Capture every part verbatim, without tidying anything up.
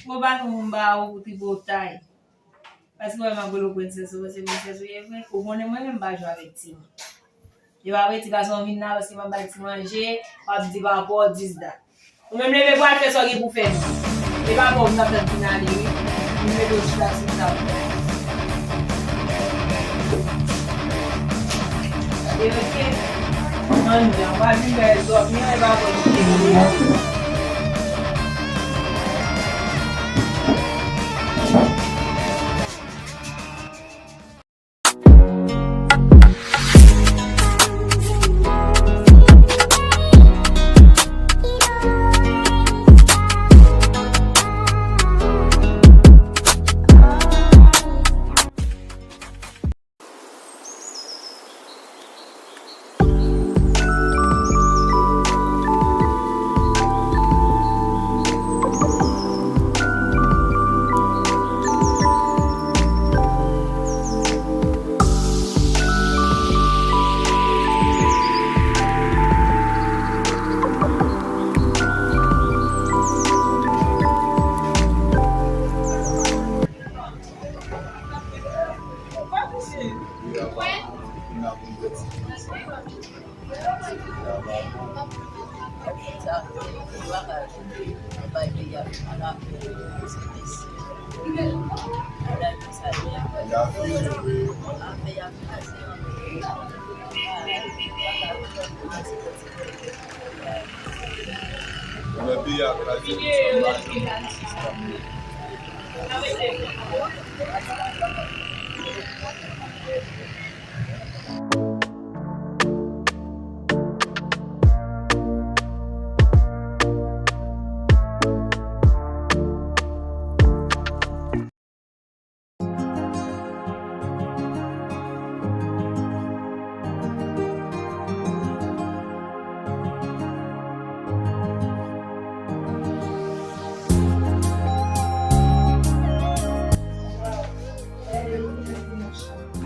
Bon, pa tou moun ba ou tripotay. Paske wè m ap rele w prensès, ou panse prensès ou ye vre? Ou konnen mwen menm m pa jwe avèk timoun. E pa vre, ti gason vin la, paske m ap bay ti manje, w ap di pa rapò, dis dat. Ou menm leve pou al fè sa w gen pou fè non. E pa bon, m t ap tann fin ale wi. M mete w chita sou tab. E rete nan lyen, w pa vin fè zòt, men e pa bon.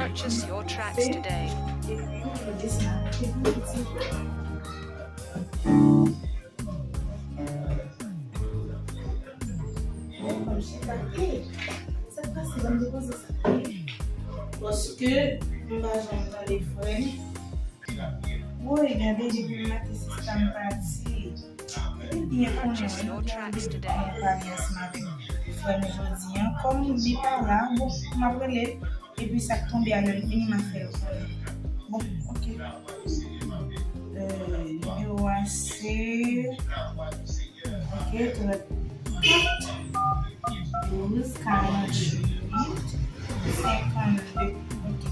Purchase your tracks today. Paske m pa janm tande frè m. Woy, gade depi maten sista m pati. Li byen konnen wi, li te anvi pale ansanm avèk frè m jodi a. Kòm li pa la, bon, m ap rele l. Epi sa k tonbe a, lè l vini, m a fè l konnen. Bon, ok. Euh, nimewo a se, ok, trannkat, douz, karanntuit, senkannde. Ok.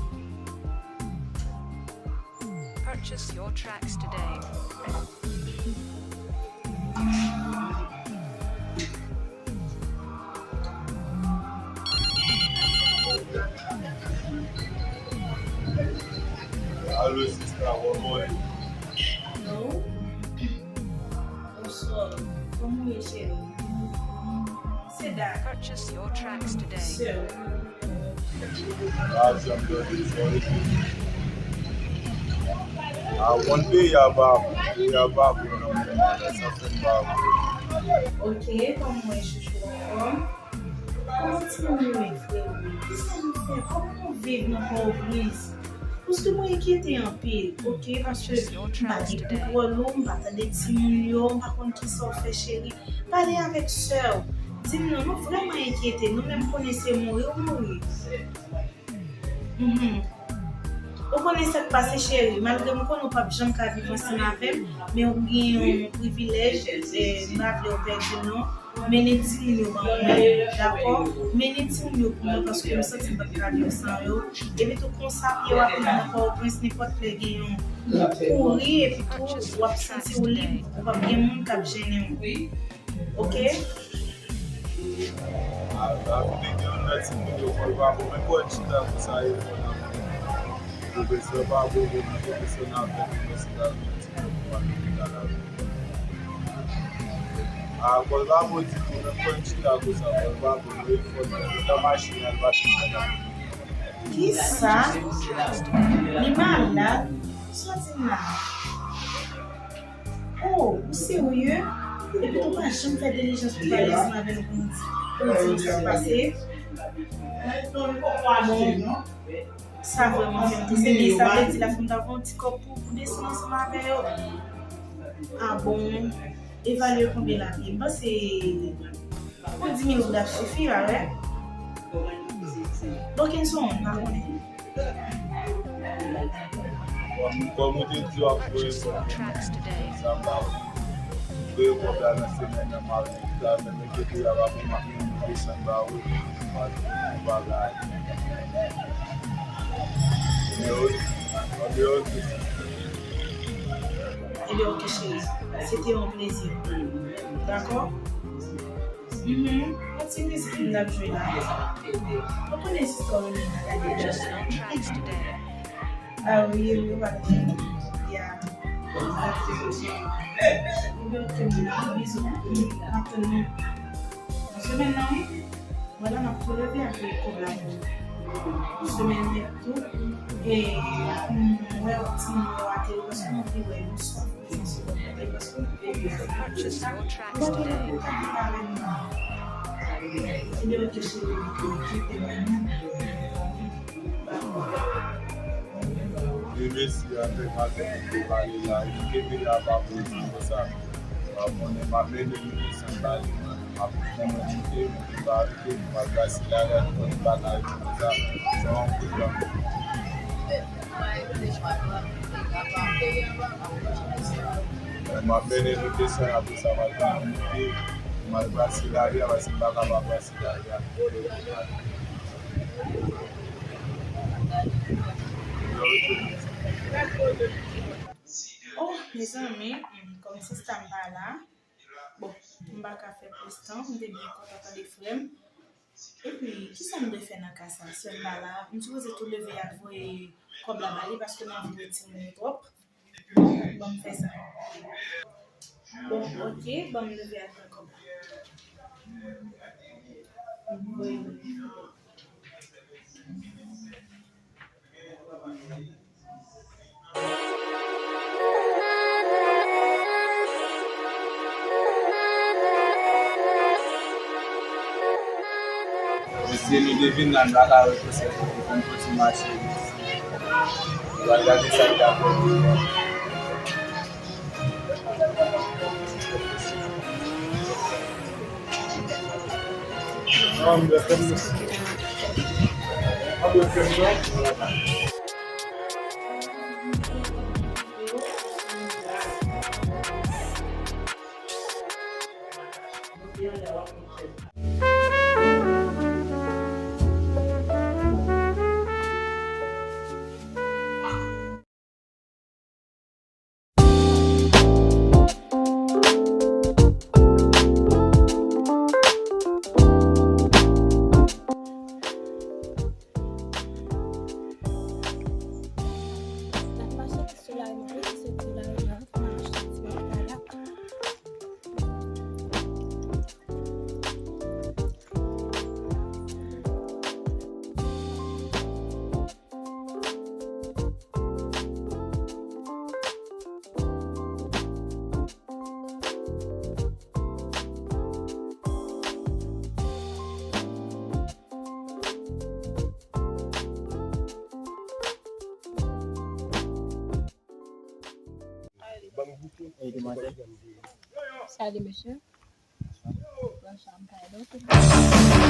Purchase your tracks today. Alo, sista, kòman w ye? Alo? Bonswa. Kòman w ye, cheri? Se dat. Purchase your tracks today. Sè. Ah, w konn peyi a pa bon, peyi a pa bon nan moman an, sa fè m pa bon. Ok, kòman w ye, chouchou, anfòm? Kòman timoun yo ye, freo? Kisa nou fè? Kòman nou viv nan Pòtoprens? Paske mwen enkyete anpil, ok, paske m pa gen kontwòl ou, m pa tande timoun yo, m pa konn kisa w fè, cheri. Pale avèk sè w. Di m non, nou vrèman enkyete, nou menm konnen se mouri w mouri. Mhm. Ou konnen sa k pase, cheri, malgre m konnen w p ap janm ka viv ansanm avè m, men ou gen yon privilèj, eh, m pa vle w pèdi l non. Mennen timoun yo ban mwen, dakò? Mennen timoun yo pou mwen, paske m santi m p ap ka viv san yo. Epi tou konsa, pye w ap nan Pòtoprens, nenpòt lè gen yon kouri, epi tou w ap santi w lib, ou p ap gen moun k ap jennen w. Ok? A, a, vin gen yon lòt timoun yo fò l pa bon, men pou w chita konsa, e fò l ap bon. Pwofesè pa bon, bon, pwofesè n ap fè, pwofesè n ap fè. A, kò l pa bon ditou, menm kò l chita konsa, kò l pa bon, men fò l nan machin, al machin. Kisa? Li malad? Sa w di m la? Oh, ou serye? Epi tou pa janm fè dilijans pou pale ansanm avè l pou nou di. Pou di nou sa k pase. Bon, sa vrèman fè m triste, men sa vle di la fè m ta fè yon ti kòb pou, pou desann ansanm avè yo. Ah bon, evalye konbyen l ap ye. M panse pou di mil goud ap sifi, pa vre? Bon, kenn son, m pa konnen. Kòm ou te di w ap voye kòb, sa m pa voye kòb la nan semèn nan, m al nan kay la, men enkyete w, a pa pou m ap mennen desann ba ou, m al fè yon bagay. Andewo, andewo. Ebyen, oke, cheri. Se te yon plezi. Dakò? Mhm. Yon ti mizik moun ap jwe la. Ou konnen zistwa yo menm la, gade. Ah wi, wi, wi, wi. Ya. Ebyen, oke, moun, bizou. M ap tann nou. Nan semèn nan, wi. Mwen la, m ap tou leve ak kòb la pou ou. Semèn nèt tou. E pou m wè timoun yo ateri, paske m anvi wè yo swa. Li mesi avèk maten pou pale la, li kenbe la pa pou di konsa. Pa konnen, m ap mennen li desann ba li, m ap pran yon tike, m ap arete, m ap gasi la, m ap pran bagay konsa. Se yon kout dam. M ap mennen nou desann, apre sa, m al pran yon tike, m al brase lari a, paske m pa kapab brase lari a. Oh, mezanmi, hmm, kòm sista m pa la, bon, m pa ka fè plis tan, m te byen kontan tande frè m. Epi, kisa m dwe fè nan ka sa? Sè m pa la, m sipoze tou leve al voye kòb la ba li paske m anvi wè timoun yo twòp. Ban m fè sa. Bon, oke, ban m leve al pran kòb la. Wi, wi. Mesye, nou te vin la, n pa ka wè konsèy pou nou konn pran ti mache. Nou pral gade sa k ap fèt. Hey, demwazèl. Salut, monsieur. Bon, sa m pa la.